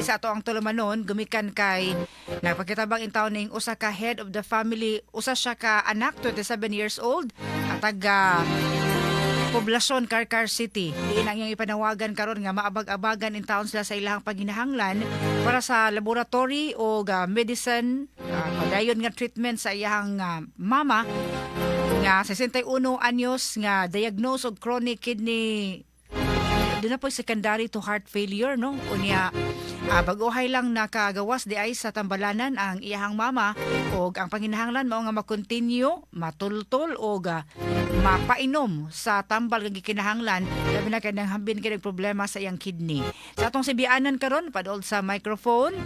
Diri sa ato ang tulumanon gumikan kay nagpakitabang intawon ning usa ka head of the family, usa siya ka anak, 27 years old, at taga Poblasyon, Carcar City. Diin ang iyang ipanawagan karon nga maabag-abagan in taon sila sa ilahang paginahanglan para sa laboratory o medicine, padayon nga treatment sa iyang mama nga 61 anyos nga diagnose og chronic kidney, doon na po secondary to heart failure, no? Unya bag-ohay lang nakagawas di ay sa tambalanan ang iyahang mama og ang panginahanglan mao nga ma-continue matultol og mapainom sa tambal nga gikinahanglan, labi na kay hambin kay problema sa iyang kidney. Sa atong sibianan karon, padol sa microphone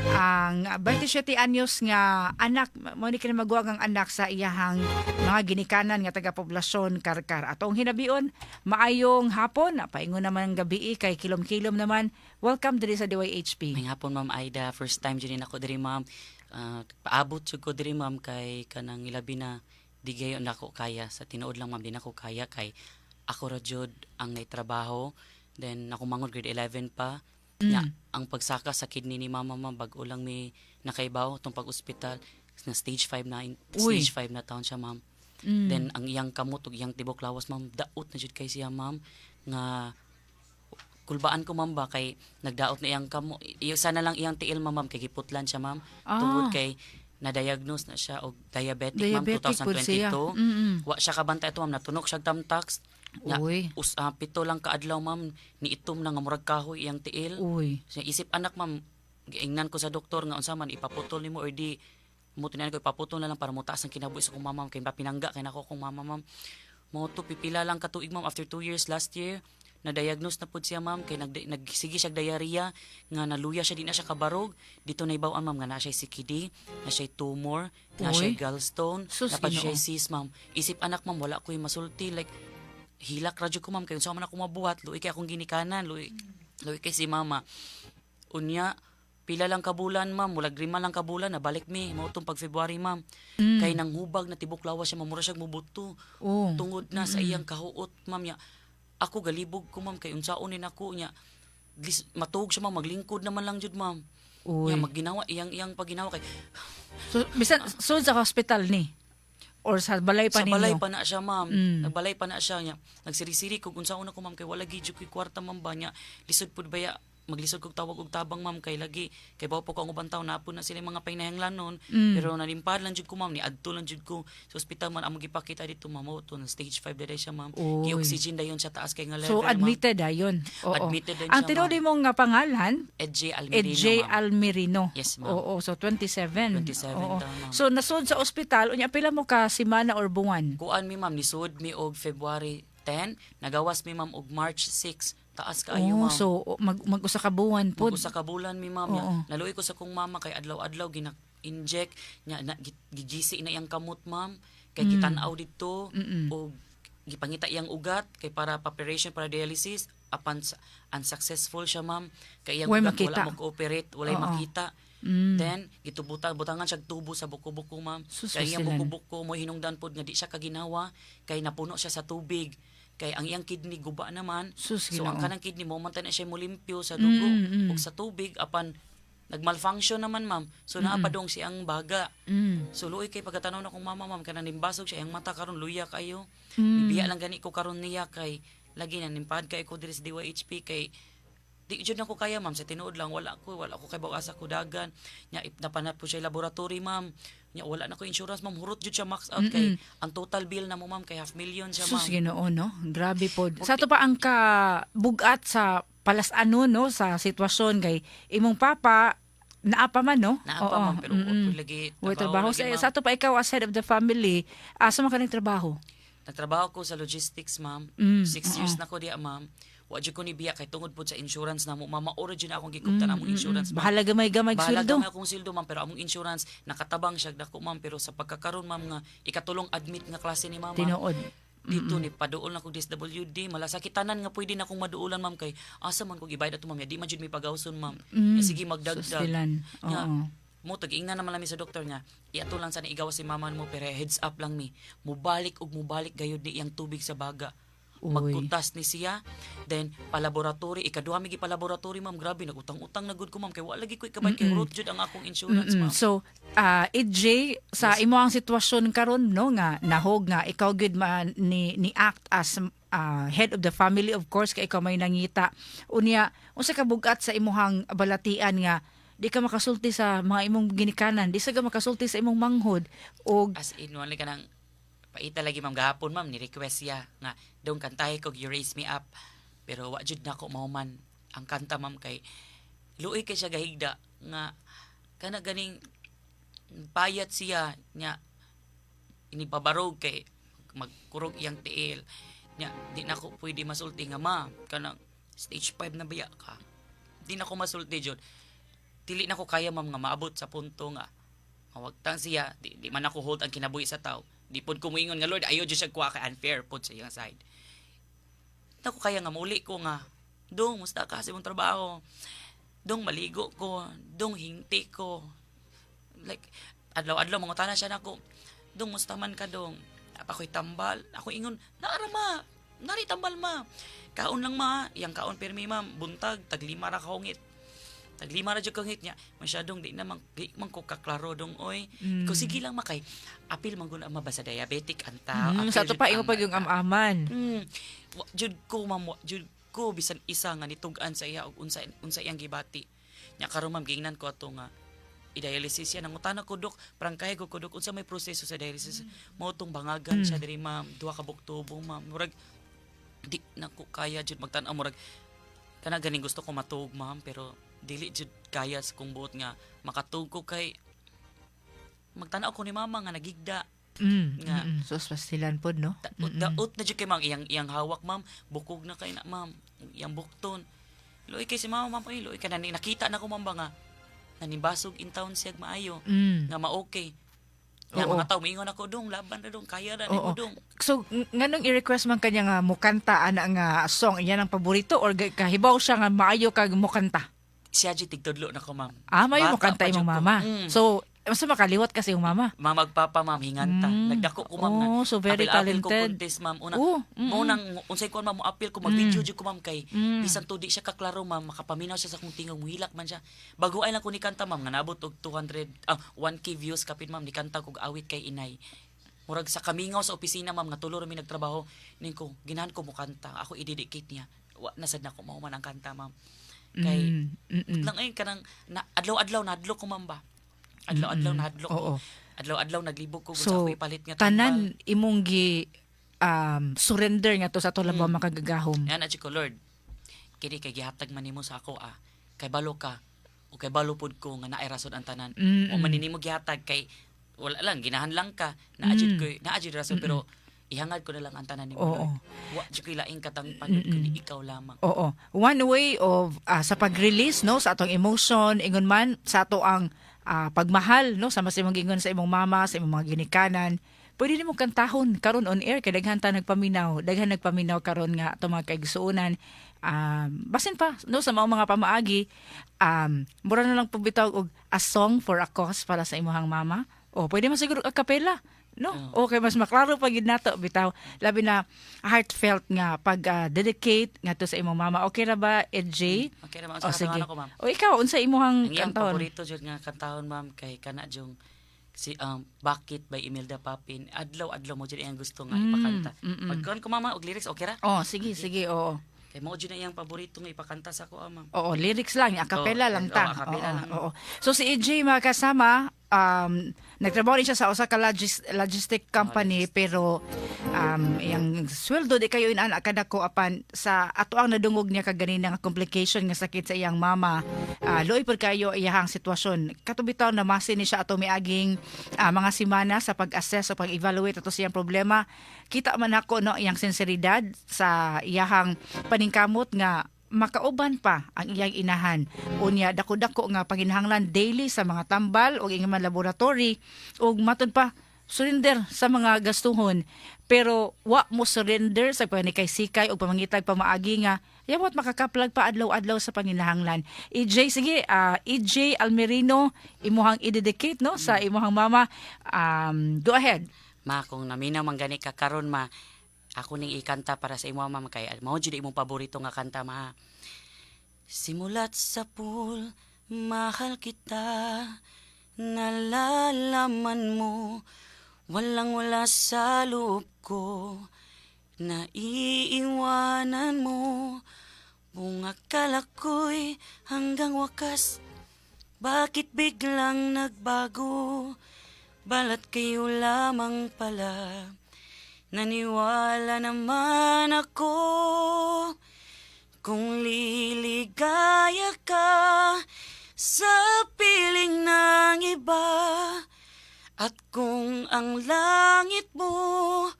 ang 27 anyos nga anak mo ni kini, maguwang ang anak sa iyahang mga ginikanan nga taga Poblasyon, Carcar. Atong hinabion, maayong hapon, paingon naman ang gabi kay kilom-kilom naman. Welcome diri sa DYHP. May hapon, Ma'am Aida, first time jud nako diri, ma'am. Paabot jud ko diri, ma'am, kay kanang ilabi na di gayon nako kaya. Sa tinuod lang, ma'am, di nako kaya kay ako ra jud ang trabaho. Then ako mangod grade 11 pa. Nya, ang pagsaka sa kidney ni mama, ma'am, bag-o lang mi nakaibaw tong pag-ospital na stage 5 na Uy. stage 5 na taon siya, ma'am. Then ang iyang kamot ug iyang tibok lawas, ma'am, daot na jud kay siya, ma'am, nga kulbaan ko, ma'am, ba kay nagdaot na iyang kamo. Sana lang iyang tiil, ma'am, ma'am, kay giputlan siya, ma'am, tungod kay na-diagnose na siya og diabetic, ma'am. Diabetic pud siya. 2022. Wa siya kabantay ato, ma'am, natunok siya tamtax. Nya, Uy. 7 lang kaadlaw, ma'am, niitom na nga murag kahoy iyang tiil. Uy. Siya isip anak, ma'am, giingnan ko sa doktor nga unsa man ipaputol nimo or di mo tinan ko ipaputol na lang para motaas ang kinabuhi sa kong mama, ma'am, kay mapinangga kay nako akong mama, ma'am. Mo to pipila lang katuig, ma'am, after 2 years last year na-diagnose na pud siya, ma'am, kay nagsige siya diarrhea nga naluya siya, di na siya kabarog. Dito na ibaw-an, ma'am, nga na siya CKD, na siya tumor, na siya Uy. gallstone, Sus, na pa siya Ginoo. cyst, ma'am. Isip anak, ma'am, wala ko'y masulti, like hilak ra jud ko, ma'am, kay unsa man ako mabuhat, luoy kay akong ginikanan, luoy luoy kay si mama. Unya pila lang ka bulan, ma'am, mulag 5 lang ka bulan nabalik mi mao tong pag February, ma'am, kay nanghubag na tibok lawas siya, mamura siya mubuto tungod na sa iyang kahuot, ma'am. Nya ako galibog ko, ma'am, kay unsaon ni nako. Nya matuog siya, ma'am, maglingkod naman lang jud, ma'am. Uy. Nya magginawa iyang iyang pagginawa kay So bisan so sa hospital ni or sa balay pa Sa balay ninyo? pa na siya, ma'am. Nagbalay pa na siya. Nya nagsirisiri ko unsaon ako, ma'am, kay wala gid jud ko'y kwarta, ma'am, ba. Nya lisod pud baya maglisod kog tawag og tabang, ma'am, kay lagi kay bawo po ko ang ubang tawo napon na sila yung mga panginahanglanon. Pero nalimpad lang jud ko, ma'am, ni adto lang jud ko sa ospital man among gipakita dito, ma'am. Mao to na stage 5 daday siya, ma'am. Uy. Gi-oxygen dayon siya, taas kay nga level, So ma'am. Admitted ayon. Oo. Admitted din Ang siya, tinuod ma'am. mong nga pangalan? Ed J. Almerino, J. ma'am. Almerino. Yes, ma'am. Oo, so 27. 27 Oo. taon, ma'am. So nasud sa ospital, unya pila mo ka semana or buwan? Kuan mi, ma'am, nisud mi og February 10, nagawas mi, ma'am, og March 6. Taas kaayo, Oh, ma'am. so mag mag-usa ka buwan pod. Mag-usa ka bulan mi, ma'am. Nya, naluoy ko sa kong mama kay adlaw-adlaw gina-inject nya na, gigisi na iyang kamot, ma'am, kay gitan-aw didto og gipangita iyang ugat kay para preparation para dialysis, apan unsuccessful siya, ma'am, kay iyang Walay ugat makita. wala mo cooperate, walay makita. Then gitubutan butangan siya og tubo sa buko-buko, ma'am, Sus, kay iyang masilan. buko-buko mo hinungdan pod nga di siya kaginawa kay napuno siya sa tubig kay ang iyang kidney guba naman. Sus, So ang Ginoo. kanang kidney mo man na siya molimpyo sa dugo ug sa tubig, apan nagmalfunction naman, ma'am. So naa pa dong siyang baga. So luoy kay pagkatanaw na kong mama, ma'am, kanang nimbasog siya iyang mata karon, luya kayo. Biya lang gani ko karon niya kay lagi na nimpad kay ko diri sa DYHP kay di jud na ko kaya, ma'am. Sa tinuod lang, wala ko kay asa ko dagan. Nya napanat po siya laboratory, ma'am. Nya wala na ko insurance, ma'am, hurot jud siya max out kay ang total bill na mo, ma'am, kay half million siya, Sus ma'am. Ginoo, no. Grabe pod. Sa ato pa ang ka bugat sa palas-ano, no, sa sitwasyon kay imong papa naa pa man, no? Naa pa, ma'am, pero mm lagi Way trabaho. Lagi, ma'am. Sa ato pa ikaw as head of the family, asa man ka trabaho? Nagtrabaho ko sa logistics, ma'am. 6 years na ko diya, ma'am. Wa jud ko ni biya kay tungod pod sa insurance namo. Mama, ora jud na akong gikuptan among insurance, ma'am. Bahala gamay-gamay Bahala sweldo. gamay akong sweldo, ma'am, pero among insurance nakatabang siya dako, ma'am, pero sa pagkakaron, ma'am, nga ikatulong admit nga klase ni mama. Tinuod. Dito ni paduol na kog DSWD, malasakit tanan nga pwede na akong maduolan, ma'am, kay asa man kog ibayad ato, ma'am, ya, di man jud may pagawson, ma'am. Ya, sige magdagdag. Sustilan. Nya, Oo. mo tag-ingna naman lang mi sa doktor nga iato lang sana igawas si mama mo, pero heads up lang mi, mubalik og mubalik gayud ni iyang tubig sa baga. Uy. Magkutas ni siya. Then palaboratory, ikaduha mi gipalaboratory, ma'am. Grabe, nagutang-utang na gud ko, ma'am, kay wa lagi ko ikabay kay hurot jud ang akong insurance, ma'am. So, EJ, sa imo ang sitwasyon karon, no, nga nahog nga ikaw gud man ni act as head of the family, of course, kay ikaw may nangita. Unya, unsa ka bugat sa imuhang balatian nga di ka makasulti sa mga imong ginikanan, di sa ka makasulti sa imong manghod og As in, wala ka nang paita lagi, ma'am. Gahapon, ma'am, ni request siya nga dong kantahi kog "You Raise Me Up", pero wa jud nako mahuman ang kanta, ma'am, kay luoy kay siya gahigda nga kana ganing payat siya nya inibabarog kay magkurog iyang tiil nya. Di na ko pwede masulti nga, "Ma, kanang stage 5 na biya ka?" Di na ko masulti jud. Dili na ko kaya, ma'am, nga maabot sa punto nga mawagtang siya. Di man ako hold ang kinabuhi sa tao. Di pod ko moingon nga, "Lord, ayo jud siya kuha," kay unfair pod sa iyang side. Di ko kaya nga muli ko nga, "Dong, musta ka sa imong trabaho? Dong, maligo ko. Dong, hingti ko." Like adlaw-adlaw mangutana siya nako, "Dong, musta man ka, dong? Apa ko'y tambal?" Ako ingon, "Naara, ma. Nari tambal, ma. Kaon lang, ma." Iyang kaon pirmi, ma'am, buntag, tag-5 ra kahungit. Tag-5 ra jud kahungit niya. Masyadong di man ko kaklaro, dong, oy. Ko sige lang, makay apil man gud ang mabasa diabetic ang tao. Mm, sa Apil ato jud pa imo ang pag yung am-aman. Wa jud ko, ma'am, wa jud ko bisan isa nga nitug-an sa iya og unsa unsa iyang gibati. Nya karon, ma'am, giingnan ko ato nga i-dialysis siya. Nangutana ko, "Dok, prangkay ko ko, dok, unsa may proseso sa dialysis?" Mao tong bangagan siya diri, ma'am, duha ka tubo, ma'am. Murag di na ko kaya jud magtan-aw. Murag kana ganing gusto ko matuog, ma'am, pero dili jud kaya sa kong buot nga makatuog ko kay magtan-aw ko ni mama nga nagigda. Nga. Sus, pastilan pod, no? Daot, daot na jud kay ma'am iyang iyang hawak, ma'am, bukog na kay na, ma'am, iyang bukton. Luoy kay si mama, ma'am, ay luoy ka na nakita na ko, ma'am, ba nga nanibasog in town siya maayo nga ma-okay. Nga mga tao miingon ako, "Dong, laban na dong, kaya ra nimo, dong." So, nganong i-request man kanya nga mukanta ana nga song, iyan ang paborito or kahibaw siya nga maayo kag mukanta? Siya jud tigtudlo nako, ma'am. Ah, maayo Bata mukanta pa jud imong ko. mama. So, mas makaliwat kasi yung mama. Mama magpapa, ma'am, hinganta. Nagdako ko, ma'am, nga Oh, so very apil-apil ko talented. contest, ma'am. Una, mo nang unsay kuan, ma'am, mo apil ko, mag-video jud ko, ma'am, kay bisan tudi siya kaklaro, ma'am, makapaminaw siya sa akong tingog, muhilak man siya. Bago ay lang ko ni kanta, ma'am, nga naabot og 200, 1K views kapin, ma'am, ni kanta kog "Awit Kay Inay". Murag sa kamingaw sa opisina, ma'am, nga tulo ra mi nagtrabaho, ning ko ginahan ko mo kanta, ako i-dedicate niya. Wa na sad nako mahuman ang kanta, ma'am. Kay lang ay kanang na, adlaw-adlaw nahadlok ko, ma'am, ba. Adlaw-adlaw nahadlok ko. Adlaw-adlaw naglibog ko kung sa So, ako ipalit nga tanan tambal. imong gi surrender nga to sa ato labaw makagagahom. Yan na ko, "Lord. Kini kay gihatag man nimo sa ako ah. Kay balo ka o kay balo pud ko nga naay rason ang tanan. O man nimo gihatag kay wala lang ginahan lang ka. Naa jud ko, naa jud rason, pero ihangad ko na lang ang tanan nimo, Lord. Wa jud ko'y laing katangpan kundi ikaw lamang." Oo. One way of sa pag-release, no, sa atong emotion, ingon man sa ato ang pagmahal, no, sa mas imong giingon sa imong mama, sa imong mga ginikanan. Pwede nimo kantahon karon on air kay daghan ta nagpaminaw, daghan nagpaminaw karon nga atong mga kaigsuonan. Basin pa, no, sa mga pamaagi, mura na lang pubitaw og a song for a cause para sa imong mama. O pwede man siguro a cappella, no? Okay, mas maklaro pa gid nato bitaw. Labi na heartfelt nga pag dedicate ngadto sa imong mama. Okay ra ba, EJ? Okay ra, ma'am. O Sa sige. kantahon ako, ma'am. O ikaw, unsa imong Ang iyang kantahon? paborito jud nga kantahon, ma'am, kay kana jung si "Bakit" by Imelda Papin. Adlaw-adlaw mo jud iyang gusto nga ipakanta. Magkuan ko, mama, og lyrics, okay ra? Oh, sige, sige, oo. Kay mao jud na iyang paborito nga ipakanta sa ako, ah, ma'am. Oo, lyrics lang, a cappella Oo, lang ta. oo, a cappella Oo, lang. oo. So si EJ, mga kasama, nagtrabaho rin siya sa usa ka logistic company, pero iyang sweldo di kayo inana kadako, apan sa ato ang nadungog niya kaganina nga complication nga sakit sa iyang mama. Luoy pud kayo iyahang sitwasyon. Kato bitaw na masi ni siya ato miaging mga semana sa pag-assess o pag-evaluate ato siyang problema. Kita man ako, no, iyang sinseridad sa iyahang paningkamot nga makauban pa ang iyang inahan. Unya, dako-dako nga panginahanglan daily sa mga tambal o iyang mga laboratory ug matud pa surrender sa mga gastuhon, pero wa mo surrender sa panikay-sikay o pamangitag pamaagi nga yawat makakaplag pa adlaw-adlaw sa panginahanglan. EJ, sige, EJ Almerino, imuhang i-dedicate, no, sa imuhang mama. Go ahead. Ma, kung naminaw man gani ka karon, ma, Ako ning ikanta para sa imo, ma'am, kay mao jud imong paborito nga kanta, ma. Simulat sa pool, mahal kita. Nalalaman mo, walang wala sa loob ko. Naiiwanan mo, buong akala ko'y hanggang wakas. Bakit biglang nagbago? Balat kayo lamang pala. Naniwala naman ako. Kung liligaya ka sa piling ng iba, at kung ang langit mo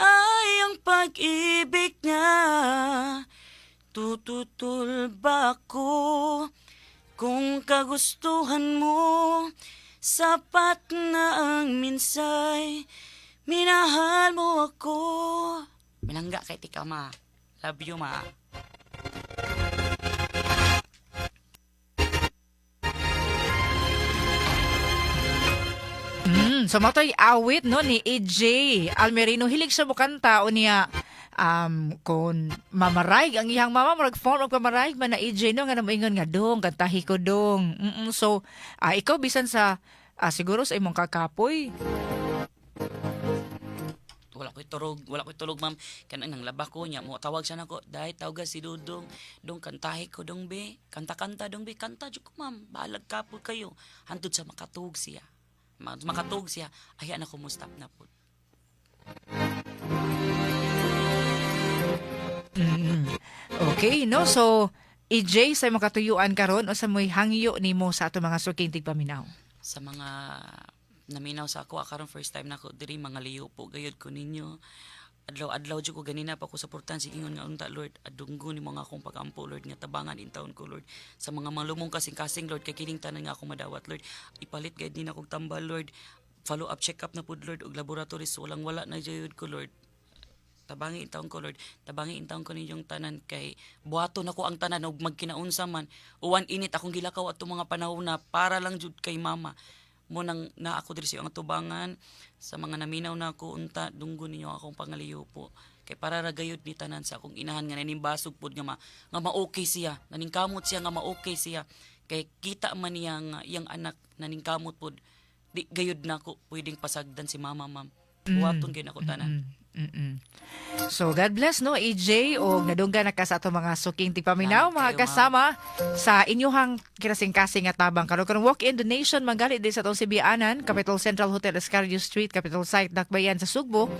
ay ang pag-ibig niya, tututol ba ako kung kagustuhan mo? Sapat na ang minsay minahal mo ako. Minangga kay tika, ma. Love you, ma. So mao to'y awit, no, ni AJ Almerino. Hilig siya mo kanta o niya kung mamaraig ang iyang mama, murag form og pamaraig man na AJ, no, nga namoingon nga, "Dong, kantahi ko, dong." So ikaw bisan sa siguro sa imong kakapoy. Wala ko'y turog, wala ko'y tulog, ma'am. Kanang nang laba ko niya, mo tawag siya nako, "Dai, tawga si Dudong. Dong, kantahi ko, dong be. Kanta-kanta, dong be, kanta jud ko, ma'am. Bahalag kapoy kayo." Hantod sa makatug siya. Makatug siya, ay na ko mo stop na po. Okay, no? So, EJ, sa imong katuyuan karon, usa mo'y hangyo nimo sa ato mga suking tigpaminaw? Sa mga naminaw sa ako karon, first time nako diri, mga liyo po gayud ko ninyo. Adlaw-adlaw jud ko ganina pa ko suportahan. Sige, ingon nga unta, Lord, adunggo ni mga akong pagampo, Lord, nga tabangan in taon ko, Lord, sa mga malumong kasing-kasing, Lord, kay kining tanan nga akong madawat, Lord, ipalit gayud ni akong tambal, Lord. Follow up check up na pud, Lord, og laboratories. Walang wala na jud ko, Lord. Tabangi in taon ko, Lord. Tabangi in taon ko ninyong tanan kay buhaton nako ang tanan og magkinaunsa man. Uwan, init, akong gilakaw atong mga panahon na para lang jud kay mama mo nang na ako diri sa iyong atubangan. Sa mga naminaw na ako, unta dunggo ninyo akong pangaliyo po kay para ra gayud ni tanan sa akong inahan nga nanimbasog pod nga ma-okay siya, naningkamot siya nga ma-okay siya, kay kita man niya nga iyang anak naningkamot pod. Di gayud nako pwedeng pasagdan si mama, ma'am. Buhaton gyud nako tanan. So God bless, no, AJ, og nadunggan na ka sa ato mga suking tigpaminaw, Salamat mga kayo, ma'am. kasama sa inyuhang kinasingkasing nga tabang karon karon walk-in donation manggali din sa atong Sibianan, Capital Central Hotel, Escario Street, Capital Site, Dakbayan sa Sugbo,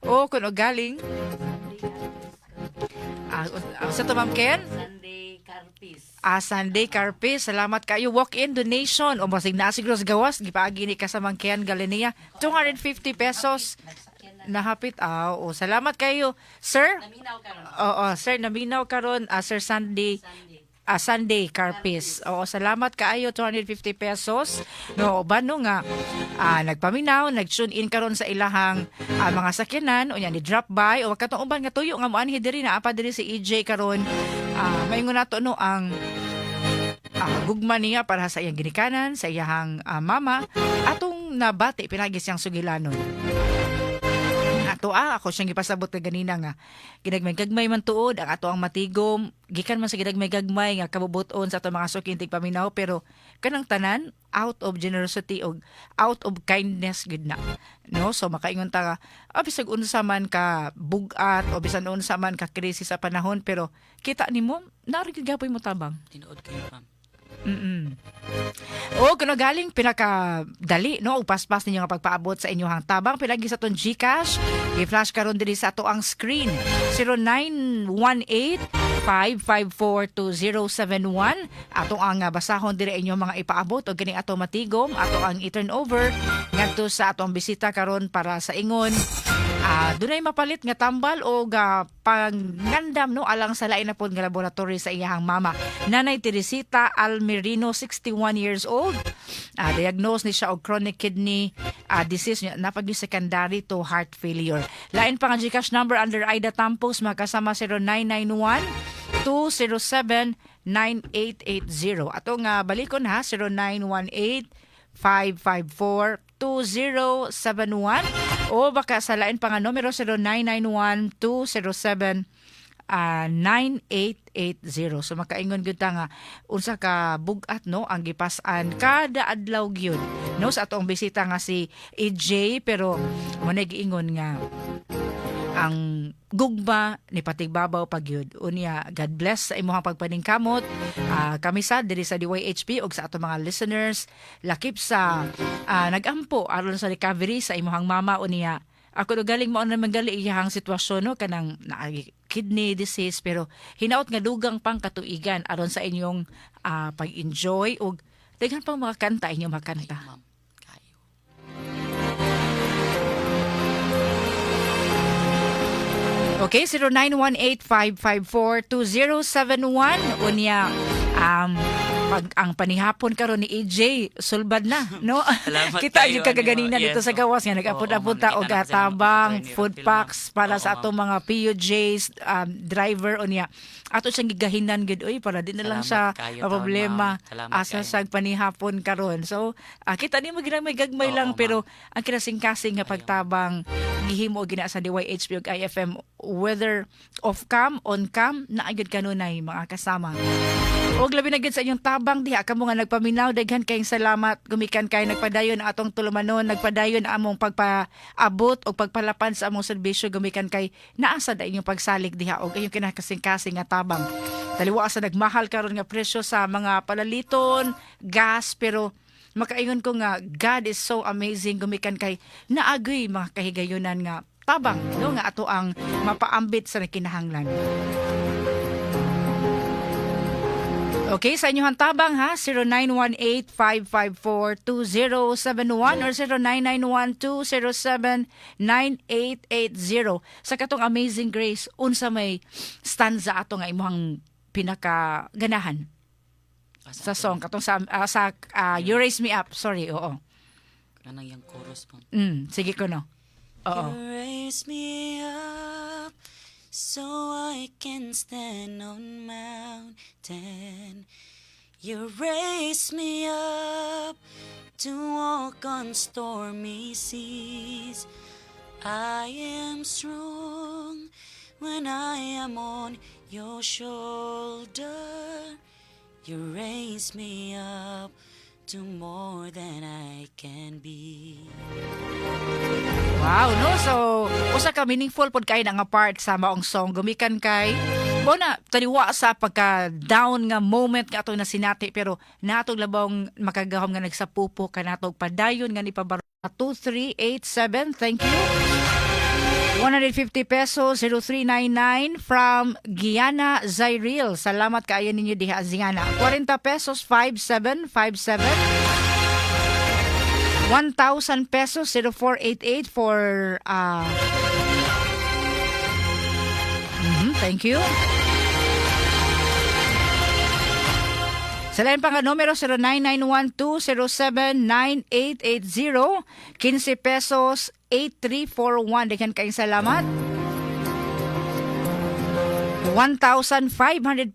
o kun og galing sa to, Ma'am Ken? Sunday Carpis. Ah, Sunday Carpe, salamat kayo. Walk-in donation. O basig na siguro sa gawas, gipaagi ni ka sa Ma'am Ken Galinea. 250 pesos. Nahapit. Ah, oo. Salamat kayo. Sir? Naminaw karon. Oo, sir, naminaw karon, Sir Sunday. Sunday. Ah, Sunday Carpis. Oo, salamat kaayo, 250 pesos. No, ba no nga nagpaminaw, nag-tune in karon sa ilahang mga sakyanan, unya ni drop by o katong uban nga tuyo nga moanhi diri, naa pa diri si EJ karon. Maingon nato, no, ang gugma niya para sa iyang ginikanan, sa iyang mama, atong nabati pinagi siyang sugilanon. Ato ako siyang gipasabot na ganina nga ginagmay-gagmay man tuod ang ato ang matigom gikan man sa ginagmay-gagmay nga kabubuton sa ato mga suking tigpaminaw, pero kanang tanan out of generosity og out of kindness gud na, no? So makaingon ta nga bisag unsa man ka bugat o bisan unsa man ka krisis sa panahon, pero kita nimo naa ra gyud gapoy mo tabang. Tinuod kayo, ma'am. O kuno galing pinaka dali, no, ug paspas ninyo nga pagpaabot sa inyong tabang pinagi sa aton GCash. I-flash karon diri sa ato ang screen, 0918 5542071. Ato ang basahon diri inyong mga ipaabot og kini ato matigom ato ang i-turn over ngadto sa atong bisita karon para sa ingon dunay mapalit nga tambal o ga pangandam, no, alang sa lain na pod nga laboratory sa iyahang mama. Nanay Teresita Almerino, 61 years old. Diagnose ni siya og chronic kidney disease niya napag secondary to heart failure. Lain pa nga GCash number under Aida Tampos, makasama, 0991 207 9880. Ato nga balikon ha, 0918. 554 2071 o baka sa lain pa nga numero, 0991 207 9880. So makaingon gyud ta nga unsa ka bugat, no, ang gipas-an kada adlaw gyud, no, sa atong bisita nga si EJ, pero mo na giingon nga ang gugma ni patigbabaw pa gyud. Unya, God bless sa imong pagpaningkamot. Kami sa diri sa DYHP ug sa atong mga listeners, lakip sa nagampo aron sa recovery sa imong mama. Unya, ako do galing mao naman gali iyang sitwasyon, no, kanang na kidney disease, pero hinaot nga dugang pang katuigan aron sa inyong pag-enjoy ug daghan pang mga kanta inyong makanta. Ay, ma'am. Kayo. Okay, 0918-554-2071. Unya, pag ang panihapon karon ni EJ, sulbad na, no? Salamat Kita kayo, yung kagaganina ano, dito yes, sa gawas nga nag-apod-apod ta Oo, og ma'am, nakita na sila tabang, mga food Phil, ma'am. packs para sa Oo, atong mga PUJs, driver unya. Ato siyang gigahinan gid oy para di na lang siya Salamat kayo, taon, problema ma'am. Salamat asa kayo. sa panihapon karon. So, kita nimo ginamay gagmay Oo, lang ma'am. pero ang kinasingkasing nga pagtabang gihimo gina sa DYHP ug IFM, whether off cam, on cam, naa gyud kanunay mga kasama. Og labi na gyud sa inyong tabang diha kamo nga nagpaminaw, daghan kayong salamat gumikan kay nagpadayon ang atong tulumanon, nagpadayon ang among pagpaabot og pagpalapan sa among serbisyo gumikan kay naa sa inyong pagsalig diha og inyong kinakasing-kasing nga tabang. Taliwa sa nagmahal karon nga presyo sa mga palaliton, gas, pero makaingon ko nga God is so amazing gumikan kay naagoy mga kahigayunan nga tabang, no, nga ato ang mapaambit sa nakinahanglan. Okay, sa inyong tabang ha, 0918-554-2071 or 0991-207-9880. Sa katong Amazing Grace, unsa may stanza ato nga imong pinaka ganahan Asa sa song katong sa You Raise Me Up? Sorry, oo. Kanang yung chorus, ma'am. Sige ko, no. Oo. You raise me up so I can stand on mountain. You raise me up to walk on stormy seas. I am strong when I am on your shoulder. You raise me up to more than I can be. Wow, no? So, usa ka meaningful pod kay na nga part sa maong song gumikan kay mo na taliwa sa pagka down nga moment nga atong nasinati, pero natong labong makagahom nga nagsapupo kanatog padayon nga nipabaro. 2387, thank you. 150 pesos, 0399 from Giana Zairil. Salamat kaayo ninyo diha, Giana. 40 pesos, 5757. 1,000 pesos, 0488 for thank you. Sa lain pa nga numero, 0991-207-9880, 15 pesos, 8341. Daghan kayong salamat. 1,500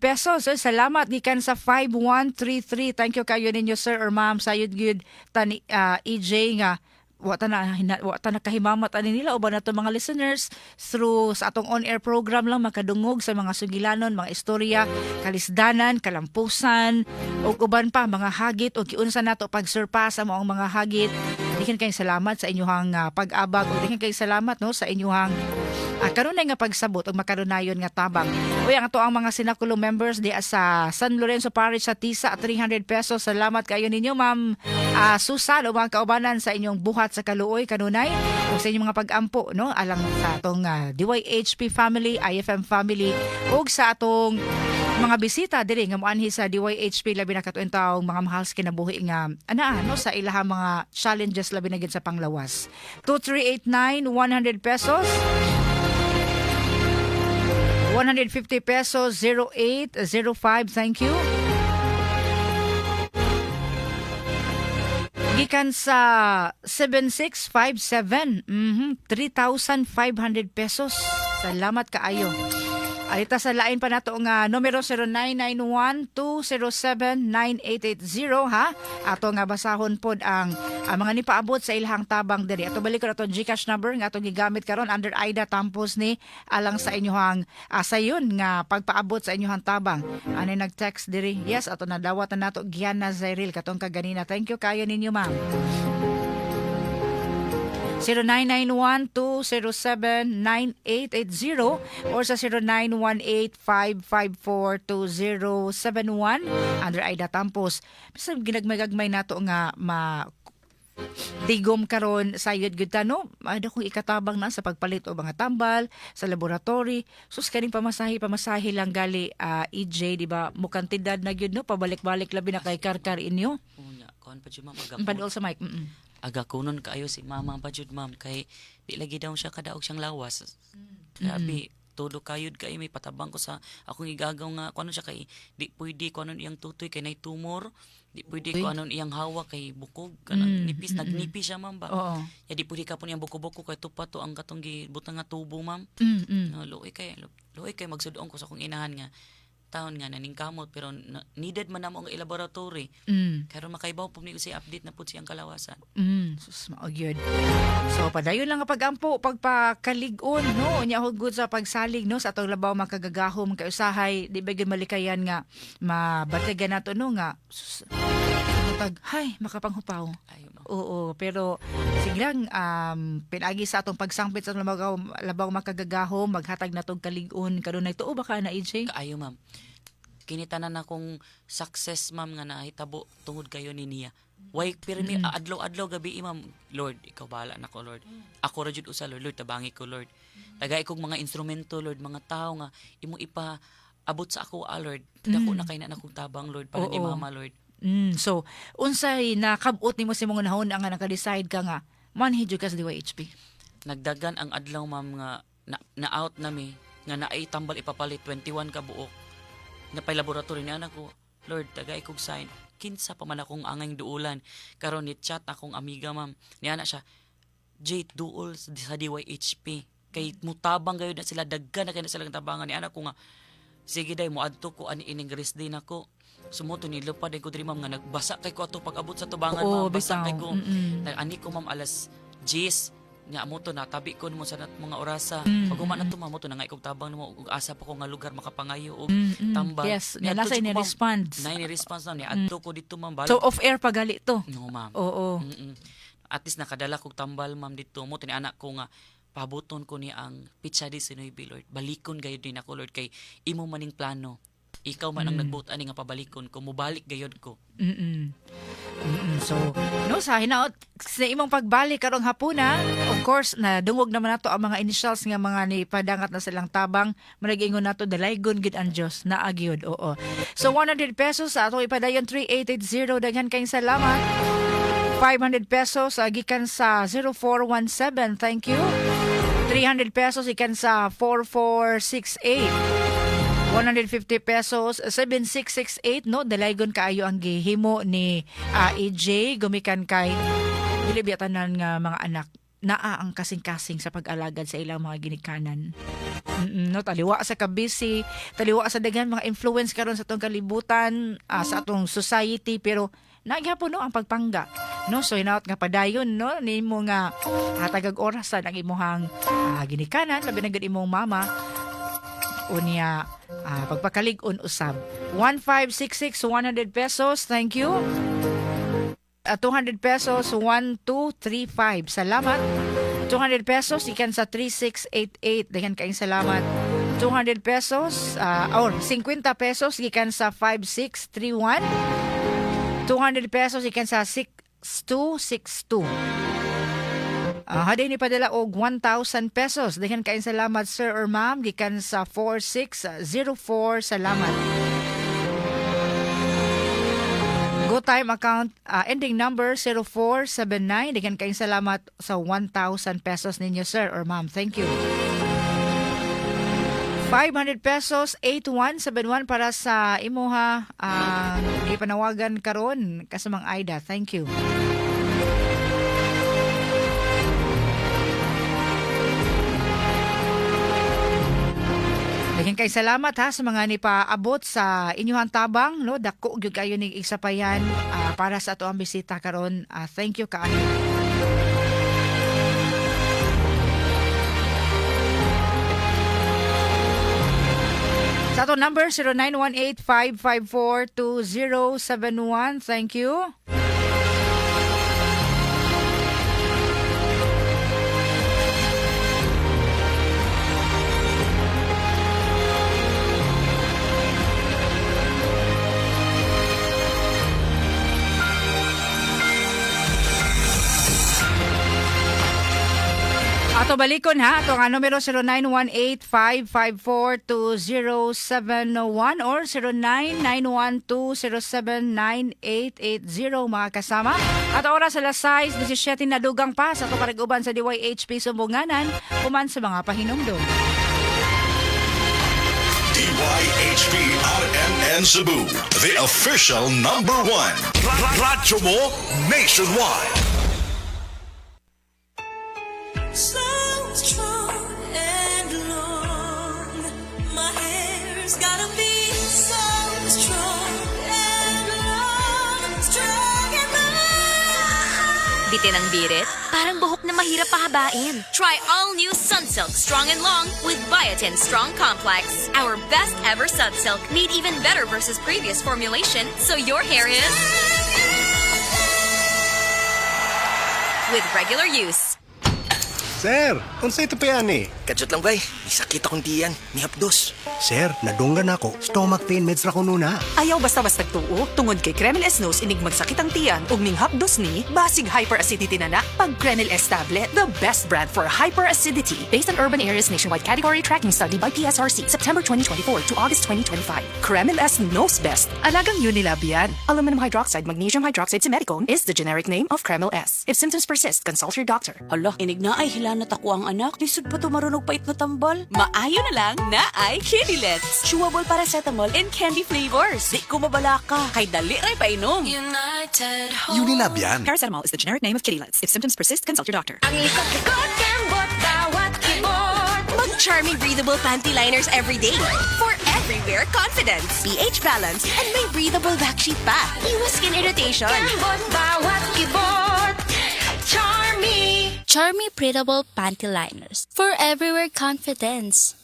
pesos. Eh, salamat gikan sa 5133. Thank you kayo ninyo, sir or ma'am. Sayod gyud tani EJ nga wa ta na kahimamat ani nila uban nato mga listeners through sa atong on-air program lang makadungog sa mga sugilanon, mga istorya, kalisdanan, kalampusan ug uban pa mga hagit ug giunsa nato pag-surpass ang maong mga hagit. Daghan kayong salamat sa inyong pag-abag ug daghan kayong salamat, no, sa inyong kanunay nga pagsabot ug makanunayon nga tabang. Uy, ang ato ang mga Sinakulo members di sa San Lorenzo Parish sa Tisa, 300 pesos. Salamat kayo ninyo, Ma'am Susan, o mga kaubanan sa inyong buhat sa kaluoy kanunay ug sa inyong mga pag-ampo, no, alang sa atong DYHP family, IFM family ug sa atong mga bisita diri nga moanhi sa DYHP, labi na katuong taong mga mahal sa kinabuhi nga anaa, no, sa ilahang mga challenges, labi na gid sa panglawas. 2389, 100 pesos. 150 pesos, 0805, thank you. Gikan sa 7657, 3,500 pesos. Salamat kaayo. Alita sa lain pa nato nga numero, 0991-207-9880, ha. Ato nga basahon pod ang mga nipaabot sa ilahang tabang diri. Ato balik ko ato GCash number nga atong gigamit karon under Aida Tampos ni alang sa inyohang sayon nga pagpaabot sa inyohang tabang. Ano nag-text diri? Yes, ato nadawat na nato, Gianna Zairil, katong kaganina. Thank you kayo ninyo, ma'am. 0991-207-9880 or sa 0918-554-2071 under Aida Tampos. Basta ginagmay-gagmay nato nga ma tigom karon sayod gyud ta, no, ada kong ikatabang na sa pagpalit og mga tambal sa laboratory. Sus, kaning pamasahe pamasahe lang gali, EJ, di ba, mukantidad na gyud, no, pabalik-balik, labi na kay Karkar inyo. Unya, kuan pa jud, ma'am, aga Padol sa mic. Aga kunon kaayo si mama pa jud, ma'am, kay di lagi daw siya kadaog siyang lawas. Grabe, todo kayod kay may patabang ko sa akong igagaw nga kuno siya kay di pwede kuno iyang tutoy kay nay tumor, di pwede Uy. kuno iyang hawa kay bukog kanang nipis, nagnipis siya, ma'am ba. Ya, di pwede ka po niyang buko-buko kay tupa to ang katong gibutang nga tubo, ma'am. No, luoy kay magsudong ko sa akong inahan nga taon nga naningkamot pero needed man namo ang laboratory. Karon makaibaw po ni ko siya, update na pud siyang kalawasan. Sus, mao gyud. So padayon lang ang pagampo, pagpakalig-on, no. Unya hugod sa pagsalig, no, sa atong labaw makagagahom kay usahay di ba gyud malikayan nga mabatigan nato, no, nga sus, tag hay makapanghupaw. Ay, ma'am. Oo, pero sige lang, pinagi sa atong pagsangpit sa atong labaw makagagahom, maghatag natong kalig-on kanunay tuo ba ka na, EJ? Kaayo, ma'am. Kini tanan akong success, ma'am, nga nahitabo tungod kayo ni niya. Way pirmi adlaw-adlaw gabi, ma'am. Lord, ikaw bahala nako, Lord. Ako ra jud usa, Lord, Lord, tabangi ko, Lord. Tagay kog mga instrumento, Lord, mga tao nga imong ipa abot sa ako, ah, Lord. Dako na kay na akong tabang, Lord, para ni mama, Lord. So unsay nakabot nimo sa imong nahon ang nga naka-decide ka nga manhi jud ka sa DYHP? Nagdagan ang adlaw, ma'am, nga na out nami nga naay tambal ipapalit, 21 ka buok napay laboratory ni anak ko. Lord, tagay kog sign, kinsa pa man akong angay duulan karon? Ni chat akong amiga, ma'am, ni ana siya, "Jade, duol sa DYHP kay mutabang gayud na sila, daggan na kay na sila tabangan." Ni anak ko nga, "Sige day, moadto ko ani ining rest day nako." Sumuto ni lupad ko diri, ma'am, nga nagbasa kay ko ato pag-abot sa tubangan, Oo, ma'am, basa bitaw. kay ko. Ani ko, ma'am, alas 10 nya amo to natabi ko nimo sa mga orasa. Pag human na to, ma'am, mo to nangay kog tabang nimo ug asa pa ko nga lugar makapangayo og tambal. Yes, Niadto nga nasa jud ko, ini ma'am. response. Naay ni response na ni adto ko dito, ma'am, So balik. off air pa gali to. No, ma'am. Oo. At least nakadala kog tambal, ma'am, dito mo tini anak ko nga pabuton ko ni ang pitsa di Sinoy Lord. Balikon gayud din ako, Lord, kay imo maning plano. Ikaw man ang nagbuot ani nga pabalikon ko, mobalik gayud ko. So, no, sa hinaot sa imong pagbalik karong hapuna, of course, na dungog naman nato ang mga initials nga mga ni padangat na silang tabang, managingon nato dalaygon gid ang Dios, naa gyud, oo. So 100 pesos sa atong ipadayon 3880, daghan kayong salamat. 500 pesos gikan sa 0417, thank you. 300 pesos gikan sa 4468. 150 pesos 7668, no, dalaygon kaayo ang gihimo ni EJ gumikan kay dili biya tanan nga mga anak naa ang kasing-kasing sa pag-alagad sa ilang mga ginikanan. No, taliwa sa kabisi, taliwa sa daghan mga influence karon sa atong kalibutan, sa atong society, pero nagyapon, no, ang pagpangga. No, so hinaot nga padayon, no, nimo nga hatagag orasan ang imuhang ginikanan, labi na gud imong mama, unya pagpakalig-on usab. 1566, 100 pesos, thank you. 200 pesos, 1235, salamat. 200 pesos ikan sa 3688, daghan kayong salamat. 200 pesos or 50 pesos gikan sa 5631. 200 pesos gikan sa 6262. Haday ni padala og 1,000 pesos. Daghan kayong salamat, sir or ma'am, gikan sa 4604. Salamat. Go Time account ending number 0479. Daghan kayong salamat sa 1,000 pesos ninyo, sir or ma'am. Thank you. 500 pesos, 8171, para sa imuha ang ipanawagan karon kasamang Aida. Thank you. Daghan kay salamat ha sa mga nipaabot sa inyong tabang, no? Dako gyud kayo ning isapayan para sa ato ang bisita karon. Thank you kaayo. Sa ato number 0918-554-2071. Thank you. Ato balikon ha, ato nga numero 0918-554-2071 or 0991-207-9880, mga kasama. At oras, alas 6:17 na dugang pa sa ato parag-uban sa DYHP Sumbunganan human sa mga pahinumdum. DYHP RMN Cebu, the official number one. Radyo mo nationwide. So strong and long. My hair's gotta be so strong and long. Strong and long. Bitin ang birit? Parang buhok na mahirap pahabain. Try all new Sunsilk Strong and Long with Biotin Strong Complex. Our best ever Sunsilk, made even better versus previous formulation, so your hair is with regular use. Sir, unsay tupian ni? Kadyot lang bay, sakit akong tiyan, nihapdos. Sir, nadunggan ako. Stomach pain meds ra ko nuna. Ayaw basta-basta tuo, tungod kay Kremil S Nose inig magsakit ang tiyan ug ninghapdos ni, basig hyperacidity na na pag Kremil S Tablet, the best brand for hyperacidity. Based on Urban Areas Nationwide Category Tracking Study by PSRC, September 2024 to August 2025. Kremil S Nose Best. Alagang Unilab yan. Aluminum hydroxide, magnesium hydroxide, simethicone is the generic name of Kremil S. If symptoms persist, consult your doctor. Hala, inig naay hilanat ako ang anak. Lisod pa to marunong pait nga tambal. Maayo na lang naay Kidilets. Chewable paracetamol in candy flavors. Di ko mabalaka. Kay dali ray painom. United Home. Unilab yan. Paracetamol is the generic name of Kidilets. If symptoms persist, consult your doctor. Ang likot-likot, kembot, bawat kibot. Mag-charming breathable panty liners every day. For everywhere confidence, pH balance, and may breathable backsheet pa. Iwas skin irritation. Kembot, bawat kibot. Charmy! Charmy Breathable Panty Liners for everywhere confidence.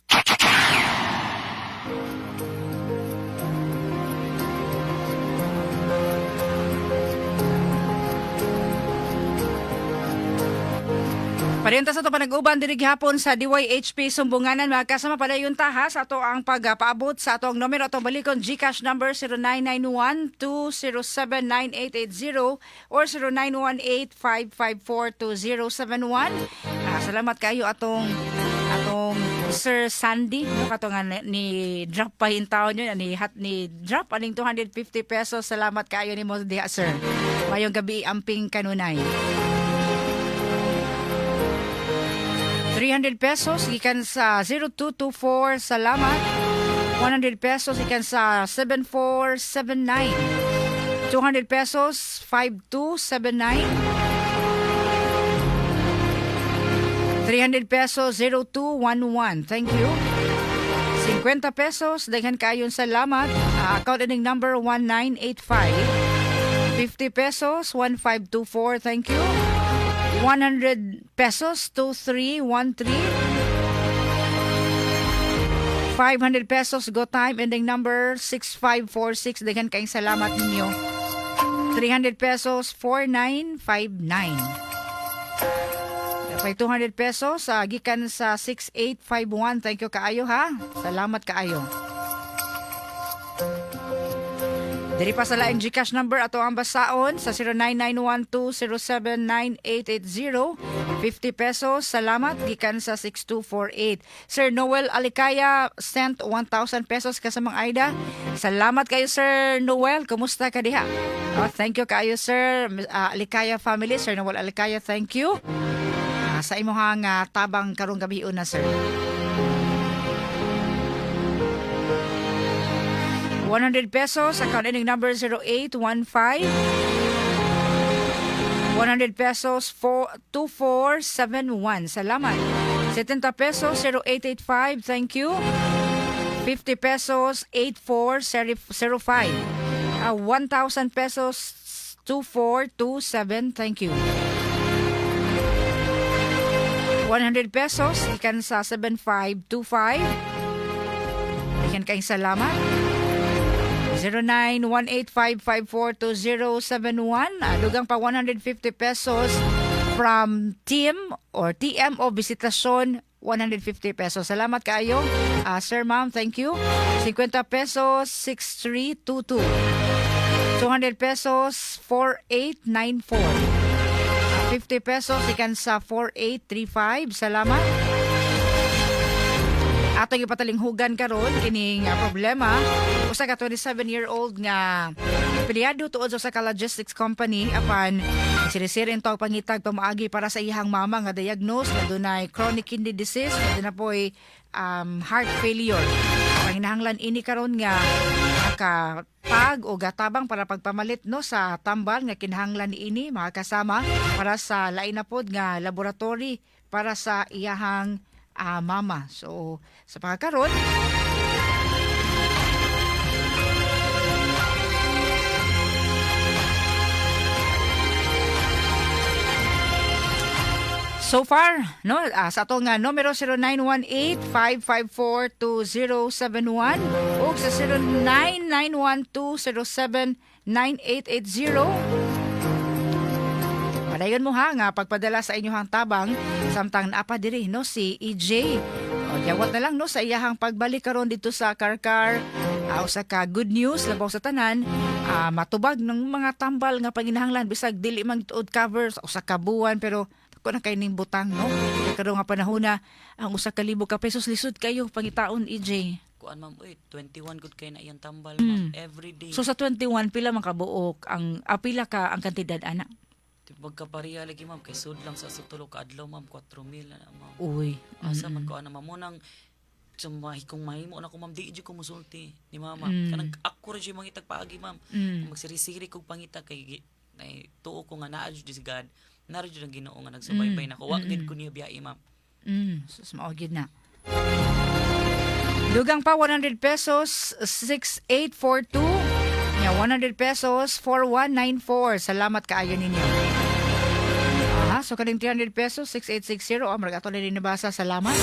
Parenta sa ato panag-uban diri gihapon sa DYHP Sumbunganan, mga kasama, padayon ta ha sa ato ang pagpaabot sa atong numero. Atong balikon GCash number 0991-207-9880 or 0918-554-2071. Salamat kayo atong Sir Sandy, no, kato nga ni drop pa in taon yun ni hat ni drop aning 250 pesos. Salamat kaayo nimo diha, sir. Mayong gabi, amping kanunay. 300 pesos gikan sa 0224, salamat. 100 pesos gikan sa 7479. 200 pesos, 5279. 300 pesos, 0211. Thank you. 50 pesos, daghan kaayon salamat. Account ending number 1985. 50 pesos, 1524. Thank you. 100 pesos, 2313. 500 pesos, go time, ending number 6546. Daghan kayong salamat ninyo. 300 pesos, 4959. May 200 pesos, gikan sa 6851. Thank you kaayo ha. Salamat kaayo. Diri pa sa laing GCash number ato ang basaon sa 0991-207-9880. 50 pesos. Salamat gikan sa 6248. Sir Noel Alikaya sent 1,000 pesos kasamang Aida. Salamat kayo, Sir Noel. Kumusta ka diha? Oh, thank you kaayo, Sir Alikaya family. Sir Noel Alikaya, thank you. Sa imuhang tabang karong gabi una, sir. 100 pesos, account ending number 0815. 100 pesos, 4, 2471. Salamat. 70 pesos, 0885. Thank you. 50 pesos 8405. 1,000 pesos 2427. Thank you. 100 pesos ikan sa 7525. Ikan kayong salamat. 0918-554-2071. Dugang pa 150 pesos from Team or TM o Visitasyon, 150 pesos. Salamat kaayo. Sir, ma'am, thank you. 50 pesos 6322. 200 pesos 4894. 50 pesos ikan sa 4835. Salamat. Atong ipatalinghugan karon kining problema usa ka 27-year-old nga empleyado tuod sa usa ka logistics company, apan sirisiri ang pangitag pamaagi para sa iyang mama nga diagnose na dunay chronic kidney disease na duna poy heart failure. Panginahanglan ini karon nga pag o gatabang para pagpamalit, no, sa tambal nga kinahanglan niini, mga kasama, para sa lain na pod nga laboratory para sa iyahang mama. So sa pagkaron, so far, no, sa atong numero 0918-554-2071 ug sa 0991-207-9880. Padayon mo ha nga pagpadala sa inyong tabang samtang naa pa diri, no, si EJ. O, yawat na lang, no, sa iyahang pagbalik karon dito sa Carcar. Usa ka good news labaw sa tanan, matubag ng mga tambal nga panginahanglan bisag dili man tuod cover sa usa ka buwan, pero ko na kay ning butang, no. Kay karon nga panahon na ang 1,000 ka pesos lisod kayo pangitaon, EJ. Kuan ma'am, uy, 21 good kay na iyang tambal, ma'am, every day. So sa 21, pila man kabuok ang pila ka ang kantidad ana? Magkapareha lagi ma'am, kay sud lang sa tulo ka adlaw ma'am, 4,000 na ma'am. Uy. Asa man ko ana ma'am, mo nang sumahi kung mahimo na ko ma'am, di jud ko musulti ni mama. Kanang ako ra jud mangitag paagi ma'am. Magsirisiri kog pangita kay ay tuo ko nga naa jud si God. Naa jud ang Ginoo nga nagsubaybay nako. Wa gid ko niya biyai ma'am. Sus, mao gyud na. Dugang pa 100 pesos 6842. Nya 100 pesos 4194. Salamat kaayo ninyo. Aha, so kaning 300 pesos 6860, oh, marag ato na rin nabasa. Salamat.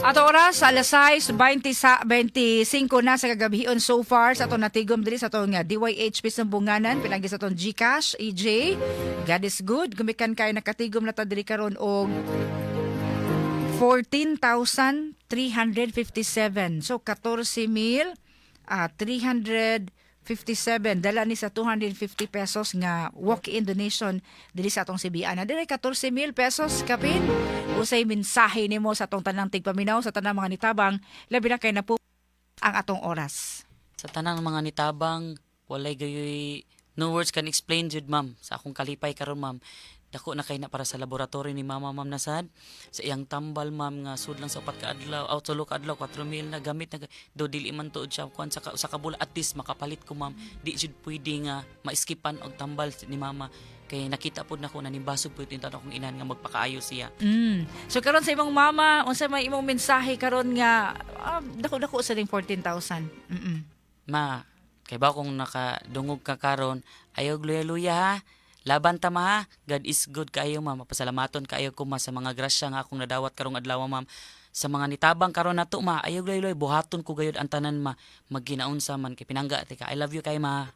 Ato oras, alas 6:20 sa 25 na sa kagabion. So far sa atong natigom diri sa atong DYHP Sambunganan pinagi sa atong GCash, EJ. God is good. Gumikan kay nakatigom na ta diri karon og 14,357. So 14,000 357 dala ni sa 250 pesos nga walk-in donation diri sa atong CBN. Na diri 14,000 pesos kapin. Usay mensahe nimo sa atong tanang tigpaminaw, sa tanang mga nitabang, labi na kay napu ang atong oras? Sa tanang mga nitabang, walay gayoy no words can explain jud ma'am sa akong kalipay karon ma'am. Dako na kay na para sa laboratory ni mama ma'am, nasad sa iyang tambal ma'am nga sud lang sa upat ka adlaw aw tulo ka adlaw, 4,000 na gamit na do dili man tuod siya kuan sa usa ka bulan, at least makapalit ko ma'am. Di jud pwede nga ma-skipan og tambal ni mama kay nakita pod nako na nibasog pud yung akong inahan nga magpakaayo siya. So karon sa imong mama, unsa may imong mensahe karon nga dako-dako sa ning 14,000? Ma, kay ba kung nakadungog ka karon, ayaw luya-luya ha. Laban ta ma ha. God is good kaayo ma. Mapasalamaton kaayo ko ma sa mga grasya nga akong nadawat karong adlaw ma'am. Sa mga nitabang karon nato ma, ayaw luya-luya, buhaton ko gayud ang tanan ma. Magginaunsa man kay pinangga tika. I love you kay ma.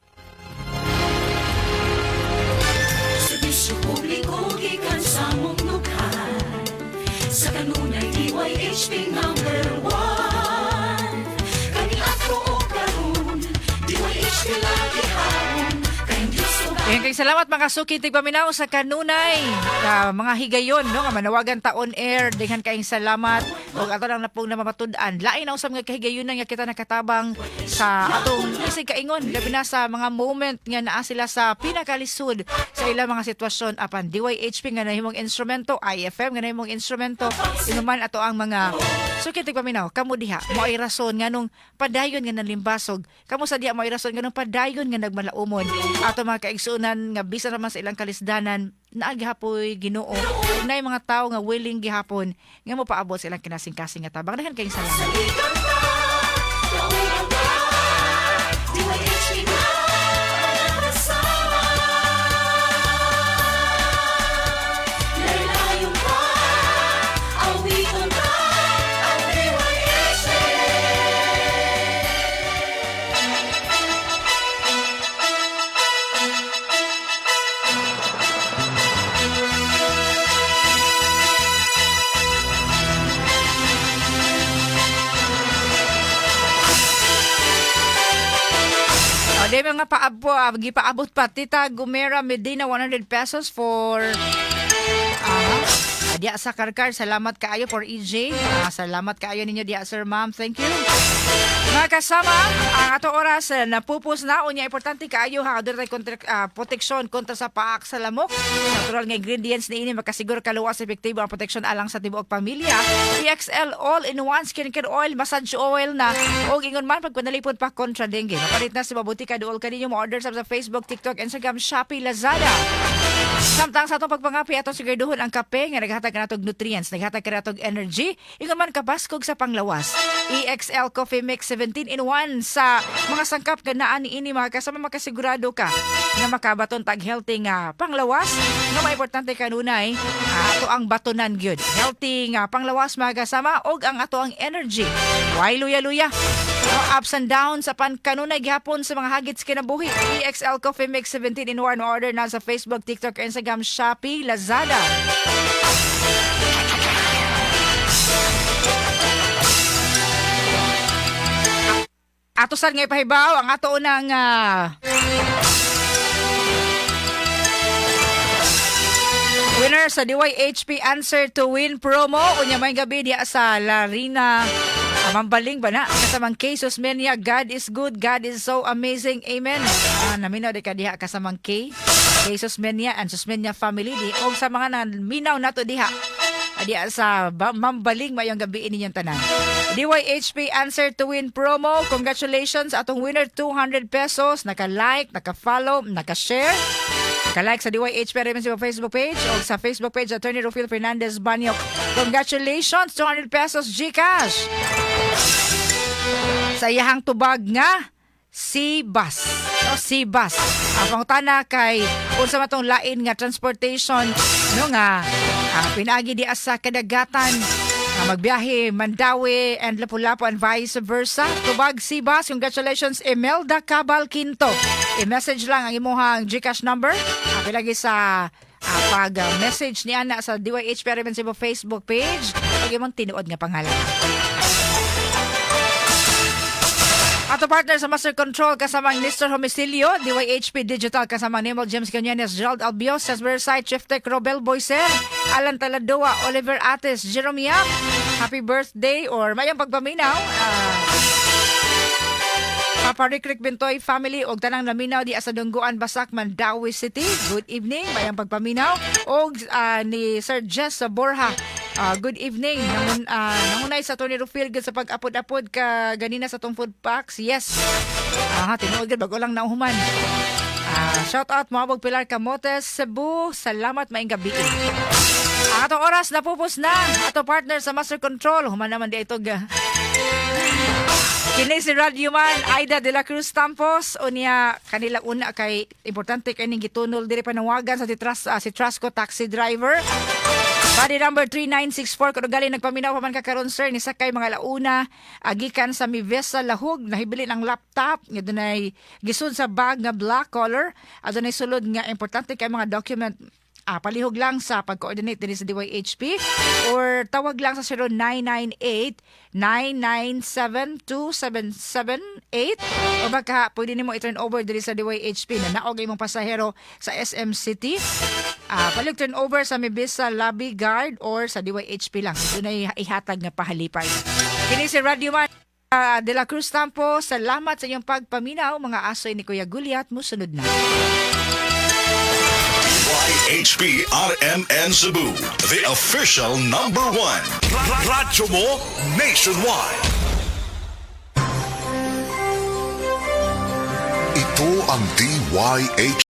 Serbisyo publiko gikan sa mong dughan. Sa kanunay DYHP number 1. Kani ato og karon, DYHP lagi haron. Kay Diyos ug Ayan, kay salamat mga suki tigpaminaw sa kanunay mga higayon, no, nga manawagan ta on air. Daghan kaayong salamat. Ug ato lang na pong namamatud-an. Lain na usab nga kahigayunan nga kita nakatabang sa atong isig kaingon, labi na sa mga moment nga naa sila sa pinakalisod sa ilang mga sitwasyon, apan DYHP nga nahimong instrumento, IFM nga nahimong instrumento, inuman ato ang mga suki tigpaminaw, kamo diha mo ay rason nganong padayon nga nalimbasog kamo sa diha, mo ay rason nganong padayon nga nagmalaumon ato mga kaigsuonan nga bisan naman sa ilang kalisdanan, naa gihapoy Ginoo, ug naay mga tawo nga willing gihapon nga mopaabot sa ilang kinasingkasing nga tabang. Daghan kayong salamat. DYHP na kasama. Laylayon pa, awiton pa, ang DYHP. O, di mga paabo, gipaabot pa Tita Gumera Medina, 100 pesos for diya sa Karkar. Salamat kaayo for EJ. Salamat kaayo ninyo diya, sir, ma'am. Thank you. Mga kasama, ang ato oras napupos na. Unya, importante kaayo ha, adunay kontra, proteksyon kontra sa paak sa lamok. Natural nga ingredients niini makasiguro kaluwas, epektibo ang proteksyon alang sa tibuok pamilya. EXL all-in-one skincare oil, massage oil na og ingon man pagpanalipod pa kontra dengue. Mapalit na sa mabuti ka duol kaninyo, mo-order sa Facebook, TikTok, Instagram, Shopee, Lazada. Samtang sa atong pagpangapi, atong siguraduhon ang kape nga naghatag kanatog nutrients, naghatag kanatog energy, ingon man kabaskog sa panglawas. EXL Coffee Mix 17 in 1 sa mga sangkap nga naa niini, mga kasama, makasigurado ka nga makabaton tag healthy nga panglawas nga maimportante kanunay ato ang batonan gyud. Healthy nga panglawas, mga kasama, og ang ato ang energy. Why luya-luya? No, ups and downs apan kanunay gihapon sa mga hagits kinabuhi. EXL Coffee Mix 17 in 1, order na sa Facebook, TikTok, Instagram, Shopee, Lazada. Ato sad nga ipahibaw ang ato unang winner sa DYHP Answer to Win promo. Unya may gabi diya sa Larina, Mambaling ba na? Kasamang K Susmenia, God is good, God is so amazing. Amen. Naminaw di ka diha kasamang K. K Susmenia and Susmenia family di. O sa mga naminaw nato diha. Diha sa Mambaling, mayong gabi ninyong tanan. DYHP Answer to Win promo. Congratulations atong winner, 200 pesos. Naka-like, naka-follow, naka-share. Naka-like sa DYHP RMN sa Facebook page o sa Facebook page Attorney Rufil Fernandez Banyok. Congratulations, 200 pesos GCash. Sa iyahang tubag nga si bus. No, si bus. Ang pangutana kay unsa man tong lain nga transportation, no, nga pinaagi di sa kadagatan nga magbiyahe Mandaue and Lapu-Lapu and vice versa. Tubag si bus. Congratulations, Imelda Cabal Quinto. I-message lang ang imuhang GCash number. Lagi sa pag message ni ana sa DYHP RMN Cebu Facebook page pag imong tinuod nga pangalan. Ato partner sa Master Control kasamang Mr. Homicilio, DYHP Digital kasamang Nemo James Cañanes, Gerald Albios, Sesber Chief Tech Robel Boyser, Alan Taladoa, Oliver Ates, Jerome Yap. Happy birthday or mayang pagpaminaw. Papa Rick Rick Bintoy family og tanang naminaw di sa Dungguan, Basak, Mandaue City. Good evening, mayang pagpaminaw. Og ni Sir Jess Borja. Good evening. Nangunay sa Tony Rufil gud sa pag-apod-apod ka ganina sa tong food packs. Yes. Tinuod gud, bago lang nauhuman. Shout out Mabog Pilar Camotes, Cebu. Salamat, maayong gabi. Ang atong oras napupos na. Ato partner sa Master Control. Human naman di ito ga. Kini si Radio Man, Aida de la Cruz Tampos. Unya kanila una kay importante kay ning gitunol diri panawagan sa si Trasco taxi driver. Body number 3964, kuno galing nagpaminaw pa man ka karon, sir, ni sakay mga launa agikan sa Mivesa Lahug, nahibilin ang laptop nga dunay gisud sa bag nga black color, adunay sulod nga importante kay mga document. Palihog lang sa pag-coordinate dinhi sa DYHP or tawag lang sa 0998 997 2778 o baka pwede nimo i-turn over diri sa DYHP na naog imong pasahero sa SM City. Palihog turn over sa Mibisa Lobby Guard or sa DYHP lang. Dunay ihatag nga pahalipay. Kini si Radio Man De La Cruz Tampo, salamat sa inyong pagpaminaw, mga asoy ni Kuya Gulyat. Musunod na. DYHP RMN Cebu, the official number one. Radyo mo nationwide. Ito ang DYH